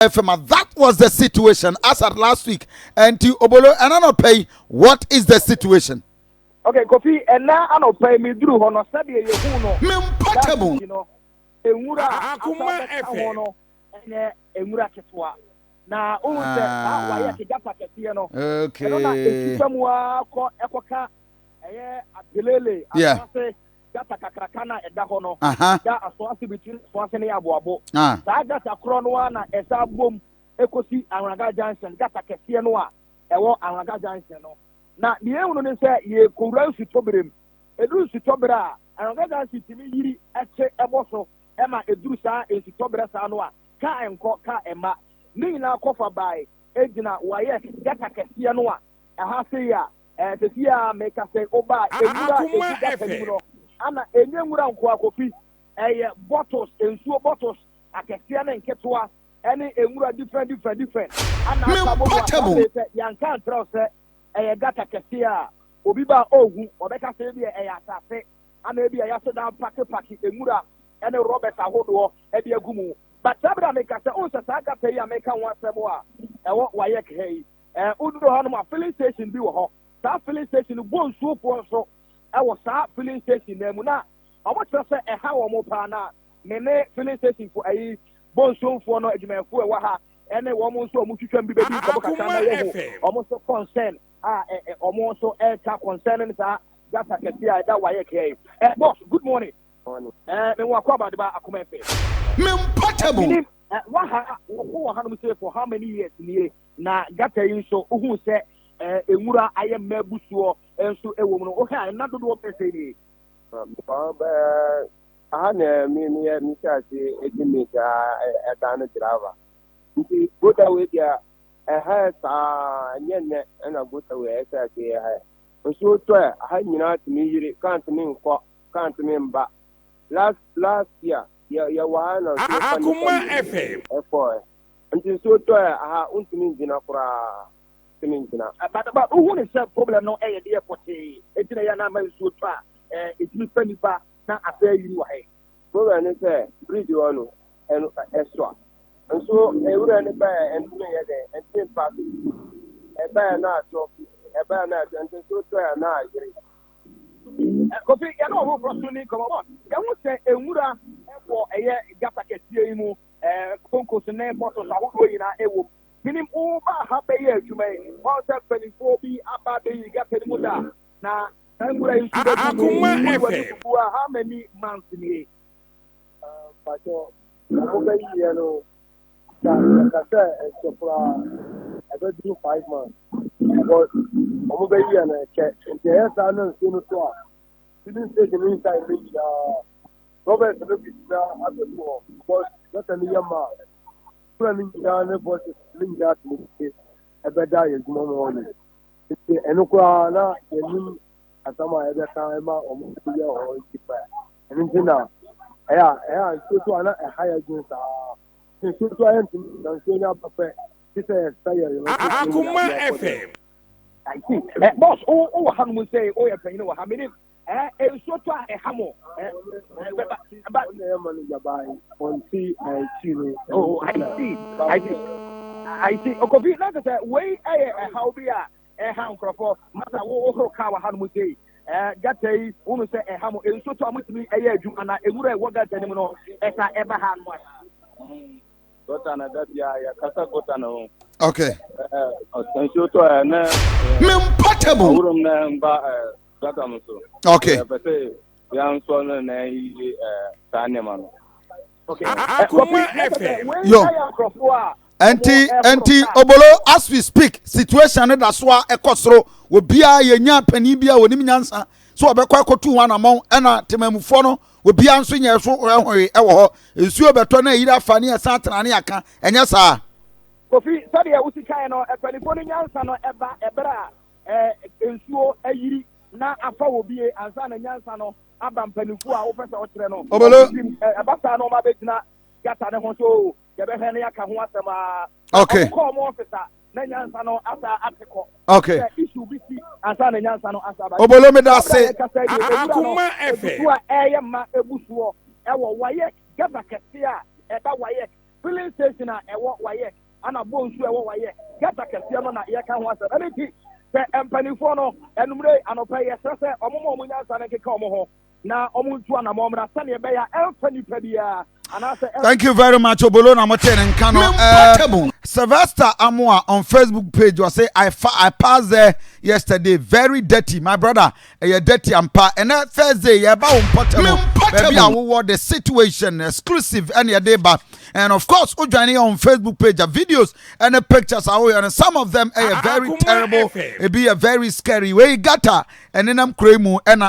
FM. That was the situation as at last week. Ɛnti Obolo, ɛna anɔpa yi, what is the situation? Okay, Kofi, ɛna anɔpa yi meduru hɔ no, sɛdeɛ yɛhu no Memportable. no, nwura a Akoma asa bɛka ho FM. no ɛnyɛ nwura ketewa, na wohu sɛ saa wayɛ gutter kɛseɛ no, ɛno na ɛtwitwa mu ara kɔ ɛkɔka ɛyɛ Apelele Asoase gutter kakraka no a ɛda hɔ no, da Asoase, between Asoase ne Aboabo. Saa gutter korɔ no ara na ɛsa bom ɛkɔsi Anraga Junction, gutter kɛseɛ no a ɛwɔ Anraga Junction no. Na deɛ ehunu ne sɛ yɛkɔwura nsutɔberɛ mu. Ɛduru nsutɔberɛ a, Anraga Junction tumi yiri ɛkye ɛbɔ so, ɛma ɛduru saa nsutɔberɛ saa no a, kaa nkɔ, kaa ɛma ne nyinaa kɔfa bae egyina wayɛ gutter kɛseɛ no a ɛha sei a sɛsi a meka sɛ ɔba a, nwura Akoma egu gutter no mu FM. no, ana ɛnyɛ nwura nko akɔfi, ɛyɛ bottles, nsuo bottles akɛseɛ ne nketewa, ɛne nwura different different different ana asa bɔ mu a saa Memportable. bere sɛ yɛnka nkyerɛw sɛ ɛyɛ gutter kɛseɛ a, obi ba a ɔnhu, ɔbɛka sɛ ebi ɛyɛ asase ana ebi ɛyɛ so dan pack pack nwura ɛne rubbers ahodoɔ ɛde agu mu. But saa bere a meka sɛ ɔn sɛ saa gutter yi a meka ho asɛm a ɛwɔ WAEC ha yi, woduru hɔ nom a, filling station bi wɔ hɔ. Saa filling station no bɔ nsuofoɔ nso ɛwɔ saa filling station na mu, na ɔmo kyerɛ sɛ ɛha wɔn paa. Na me ne filling station fo ayi bɔ nsuofoɔ no adwumayɛfoɔ ɛwɔ ha ɛne wɔn nso a wɔn twitwa bi bɛdi nkɔmɔ kakra na Akoma yɛhu FM. wɔn nso concern a ɛ ɛ wɔn nso ɛreka concern ne saa gutter kɛseɛ a ɛda WAEC ha yi. Boss, good morning. Me wɔ akɔ abadeba Akoma FM. Memportable. Minim waha wɔkɔ wɔ hanom sɛ for how many years nie na gutter yi nso wohu sɛ nwura ayɛ mma abusuo nso wɔ mu no, wohwɛ a ɛna dodoɔ bɛɛ sɛ nie? Bɛɛ aha na mi meyɛ mehyɛ ase edi mi saa ɛdan no driver, nti gutter wei deɛ ɛha saa, ɛnyɛ nnɛ ɛna gutter wei ɛhyɛ ase ɛha. Nsuo tɔ ɛ, aha nyinaa tumi yiri, kaa ntumi nkɔ, kaa ntumi mba. Last last year yɛ yɛwɔ ha na nsuo fa nipa Akoma mmienu FM. ɛkɔɛ, nti nsuo tɔ ɛ, aha ntumi ngyina koraa, ntumi ngyina. But wohu ne sɛ problem no ɛyɛ deɛ pɔtee enti na ɛyɛ na ama nsuo tɔ a ɛtumi fa nipa na asɛ yiri wɔ ha yi? Problem ne sɛ bridge hɔ no, ɛno ɛsoa nsuo ewura ne bɛɛ ɛntumi yɛ dɛ, ɛntumi mpa so, ɛbɛɛ na atɔ, ɛbɛɛ na atɔ, nti nsuo tɔ ɛ na ayere. Kofi, yɛne ɔfoforɔ so ni nkɔmmɔ bɔ. Yɛho sɛ nwura ɛwɔ ɛyɛ gutter kɛseɛ yi mu, konkos ne bottles ahodoɔ nyinaa ɛwɔ mu. Menim woba ha bɛyɛ adwuma yi, wɔn sɛ mpanimfoɔ bi aba bɛyi gutter no mu da na saa nwura yi nso bɛgu mu. Akoma Wode w'ani FM. bubu a, how many months nie? Patɔ, ɔmo bɛyi yɛ no ka ka sɛ ɛkyɛ koraa, ɛbɛduru 5 months, because ɔmo bɛyi yɛ no ɛkyɛ, nti ɛyɛ saa na nsuo no so a, filling station no inside no nyinaa rubbers no bi nyinaa abɛgu hɔ, because gutter no yɛ ma kura no nyinaa ne bottles no nyinaa tumi te ɛbɛda yɛ adwuma mu hɔ no. Nti ɛno koraa na yɛnim asɛm a yɛbɛka ɛma ɔmo yɛ hɔ, nti pɛ ɛno nti na ɛyɛ a nsuo so a na ɛha yɛ dwen saa. Nsuo so ayɛ ntumi na nsuo no aba pɛ te sɛ yɛsɛ yɛ yɛ. Akoma FM. I see. Boss, wo wɔ ha no mu sɛ woyɛ panyin wɔ ha. Menim nsuo tɔ a ɛha mo ba ɔno yɛ manager baa ɔnti akyi no. Oh, I see. I see. I see. Okofi, na kyerɛ sɛ wei ɛyɛ ɛhaw bi a ɛha nkurɔfoɔ. Masa, wo wohoro kaa wɔ ha no mu sei. Gutter yi, wonu sɛ ɛha mo, nsuo tɔ a motumi ɛyɛ adwuma na nwura a ɛwɔ gutter no mu no ɛsa ɛba ha no a? Gutter na da bia yɛkasa gutter na ho. Nsuo tɔ ɛ na Memportable. ɔworom na mba gutter no so. Yɛpɛ sɛ yɛnsɔ no na yɛyiyi saa nneɛma no. Okay. Akoma Kofi, na kyerɛ sɛ FM. wei Yo. ɛyɛ nkurɔfoɔ a Ɛnti ɔmo ɛnti ɛhoro kaa. Obolo, as we speak, situation no da so a ɛkɔ soro. Obiara yɛnya panin bi a onim nyansa so ɔbɛkɔ akɔtu ho anammɔn, ɛna temamufoɔ no obiara nso nyɛ so ɛhoe ɛwɔ hɔ. Nsuo bɛtɔ na ɛyiri afa ne yɛsan atena ne yɛaka ɛnyɛ saa. Kofi, sɛdeɛ wosi kae no, mpanimfoɔ no nyansa no ɛba ɛberɛ a nsuo ayiri na afa wɔ bie ansa na nyansa no aba mpanimfoɔ a wopɛ sɛ ɔkyerɛ no. Obolo. Ɔmo tirim, ɛba saa na ɔma bɛgyina gutter ne ho so yɛbɛhwɛ ne yɛaka ho asɛm a. Ɔmo kɔɔ ɔmo office a, na nyansa no asa ate kɔ. Sɛ issue bi si ansa na nyansa no asa aba. Obolo, meda ase. Kasa yi, ewura no Akoma egusu FM. a ɛyɛ ma ebusuɔ ɛwɔ WAEC gutter kɛseɛ a ɛda WAEC. Filling station a ɛwɔ WAEC ana Bonsu a ɛwɔ WAEC gutter kɛseɛ no na yɛka ho asɛm. Ɛno nti sɛ mpanimfoɔ no anumere anɔpa yi, yɛsrɛ sɛ ɔmo ma ɔmo nyansa no nkeka ɔmo ho na ɔmo ntu anamɔ mmra sɛdeɛ ɛbɛyɛ a ɛmfa nipa biara anaasɛ. Thank you very much, Obolo na mote ne nka no. Sylvester Amoa on Facebook page was say I passed there yesterday, very dirty, my brother. Ɛyɛ dirty ampa. Ɛnɛ Thursday yɛba wo mpɔtam baabi a wowɔ, the situation exclusive ɛne yɛde ba. And of course, wo join on Facebook page a, videos and the pictures a woyɛ no, some of them ɛyɛ very terrible, ebi yɛ very scary. Wei gutter ɛnenam kuro yi mu ɛna